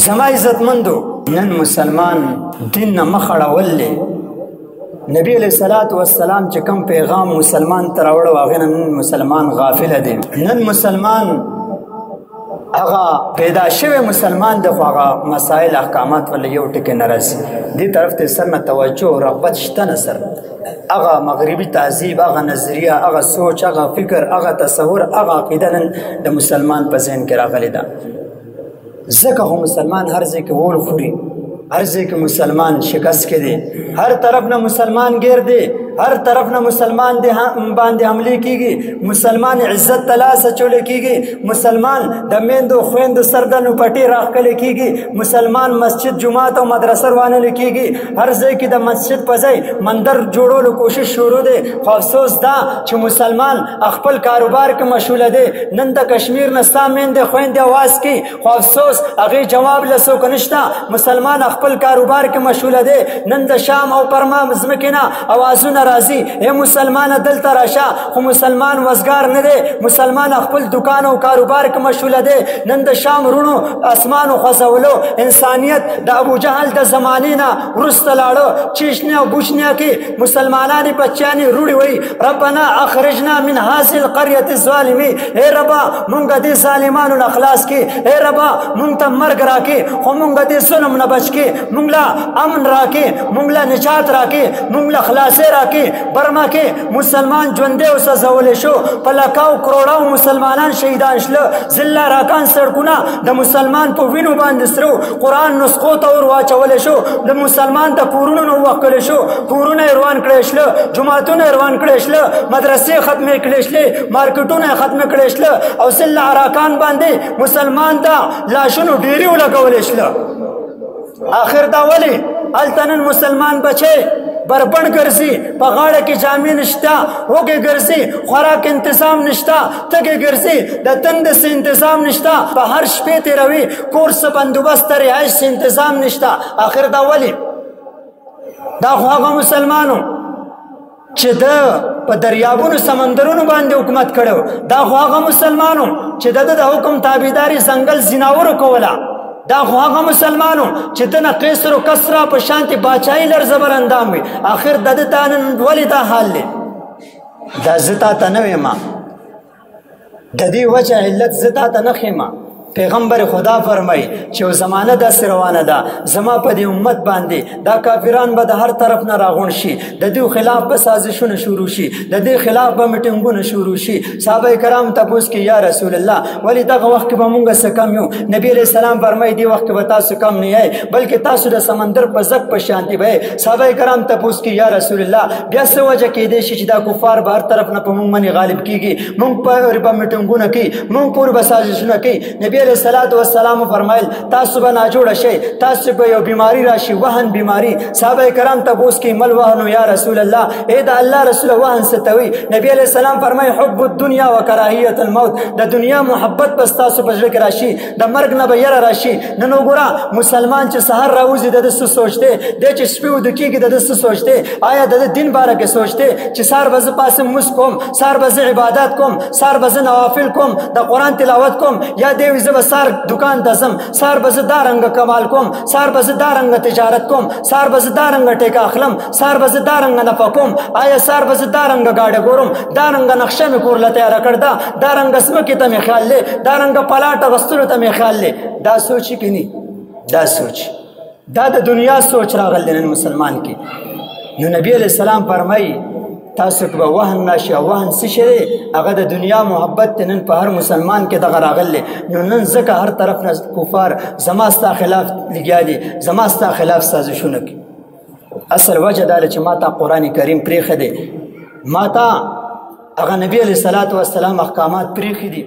زما عزتمندو، نن مسلمان دین نه مخ اړول. نبی علیہ الصلوۃ والسلام چې کوم پیغام مسلمان ته راوړو، هغه نن مسلمان غافل دی. نن مسلمان هغه پیدا شوی مسلمان د، خو هغه مسائل احکامات ول یو ټکی نه راځي. دې طرف ته سر نه توجه او رغبت شته نه. سر هغه مغربي تهذیب، هغه نظریه، هغه سوچ، هغه فکر، هغه تصور، هغه عقیده نن د مسلمان په ذهن کې راغلی ده. ځکه خو مسلمان هر ځای کې ور خوري، هر ځای کې مسلمان شکست کې دی، هر طرف نه مسلمان ګیر دی، هر طرف نه مسلمان دی باندې حمله کیږي، مسلمان عزت تلاش چول کیږي، مسلمان د میندو خويندو سردنو پټي راخکل کیږي، مسلمان مسجد جماعت او مدرسه روانه کیږي، هر ځای کې د مسجد په ځای مندر جوړولو کوشش شروع دی. خو افسوس دا چې مسلمان خپل کاروبار کې مشغول دی. نن د کشمیر نه ستا میندې خويندې आवाज کوي، خو افسوس هغه جواب لسو کنيشته. مسلمان خپل کاروبار کې مشغول دی. نن د شام او پرما ځمکې نه اوازونه راځي، اے مسلمان دلته راشه، خو مسلمان وزګار نه دی. مسلمان خپل دکان او کاروبار کې مشغول دی. نن د شام رونو اسمان خوځولو، انسانیت د ابو جهل د زمانې نه وروسته لاړو. چیشنه او بوشنیا کې مسلمانان بچیانې روړي وي، ربنا اخرجنا من هذه القريه الظالمين. اے ربا، مونږ دې ظالمانو نه خلاص کې. اے ربا، مونږ ته مرګ راکې، خو مونږ دې ظلم نه بچ کې. مونږ لا امن راکې، مونږ لا نجات راکې، مونږ لا خلاصې راکې. برما کې مسلمان ژوندې او سزول شو، په لکاو کروڑاو مسلمانان شهیدان شل، ضلع راکان سړکونه د مسلمان په وینو باندې سرو، قرآن نسخو ته ور واچول شو، د مسلمان د کورونو نو وکړل شو، کورونه روان کړل شل، جماعتونه روان کړل شل، مدرسې ختمې کړل شل، مارکیټونه ختم کړل شل، او ضلع راکان باندې مسلمان ته لاشونو ډیری ولګول شل. آخر دا ولی التنن مسلمان بچي بربند ګرځي، په غاړه کې جامې نشته، هوګې ګرځي، خوراک انتظام نشته، تږې ګرځي، د تند څه انتظام نشته، په هر شپې تېروي، کور څه بندوبست، رهایش څه انتظام نشته. آخر دا ولی؟ دا خو هغه مسلمانو چې د په دریابونو سمندرونو باندې حکومت کړو، دا خو هغه مسلمانو چې د د حکم تابعداري ځنګل ځناورو کوله، دا خو هغه مسلمانو چې د نه قیصر او کسرا په شانتي باچای لر زبر اندام وي. آخر د د نن ولې دا حال دی؟ دا زه تا ته نه وایم، د دې وجه علت زه تا ته نه ښیم. پیغمبر خدا فرمای چې یو زمانه داسې روانه ده زما په دې امت باندې، دا کافران به د هر طرف نه راغونډ شي، د دې خلاف به سازشونه شروع شي، د دې خلاف به میټینګونه شروع شي. صحابه کرام تپوس کې، یا رسول الله، ولی دغه وخت کې به مونږ څه کم یو؟ نبی علیہ السلام فرمای، دې وخت کې به تاسو کم نه یئ، بلکې تاسو د سمندر په زک په شانتي به. صحابه کرام تپوس کې، یا رسول الله، بیا څه وجه کېدای شي چې دا کفار به هر طرف نه په مونږ باندې غالب کیږي، مونږ پر به میټینګونه کوي، مونږ پور به سازشونه کوي؟ نبی علیہ الصلوۃ والسلام فرمایل، تاسو به ناجوړ شئ، تاسو به یو بیماری راشي، وهن بیماری. صحابه کرام تاسو کې، مل وهن یا رسول الله؟ اے دا الله رسول، وهن ستوي؟ نبی علیہ السلام فرمای، حب الدنیا وکراهیت الموت. د دنیا محبت پس تاسو په زړه کې راشي، د مرګ نه به یره راشي. نن وګوره، مسلمان چې سحر راوځي د څه سوچته د، چې شپې ود کېږي د څه سوچته؟ آیا د دین باره کې سوچته چې سار به زه پاسم مس کوم، سار به زه عبادت کوم، سار به زه نوافل کوم، د قرآن تلاوت کوم، یا دی زه به سار دکان ته ځم، سار به زه دا رنګ کمال کوم، سار به زه دا رنګ تجارت کوم، سار به زه دا رنګ ټیکه اخلم، سار به زه دا رنګ نفع کوم، آیا سار به زه دا رنګ ګاډی ګورم، دا رنګ نقشه مې کور له تیاره کړ ده، دا رنګ ځمکې ته مې خیال دی، دا رنګ پلاټ اخیستلو ته مې خیال دی؟ دا سوچ کې نه، دا سوچ دا د دنیا سوچ راغلی نن مسلمان کې. نو نبی علیہ السلام فرمایي، تاسو کې به وهن راشي. او وهن څه شی دی؟ هغه د دنیا محبت دی. نن په هر مسلمان کې دغه راغلی. نو نن ځکه هر طرف نه کفار زما ستا خلاف لګیا دي، زما ستا خلاف سازشونه کوي. اصل وجه دا ده چې ما ته قرآن کریم پرېښی دی، ما ته هغه نبی علیه الصلاة والسلام احکامات پرېښي دي.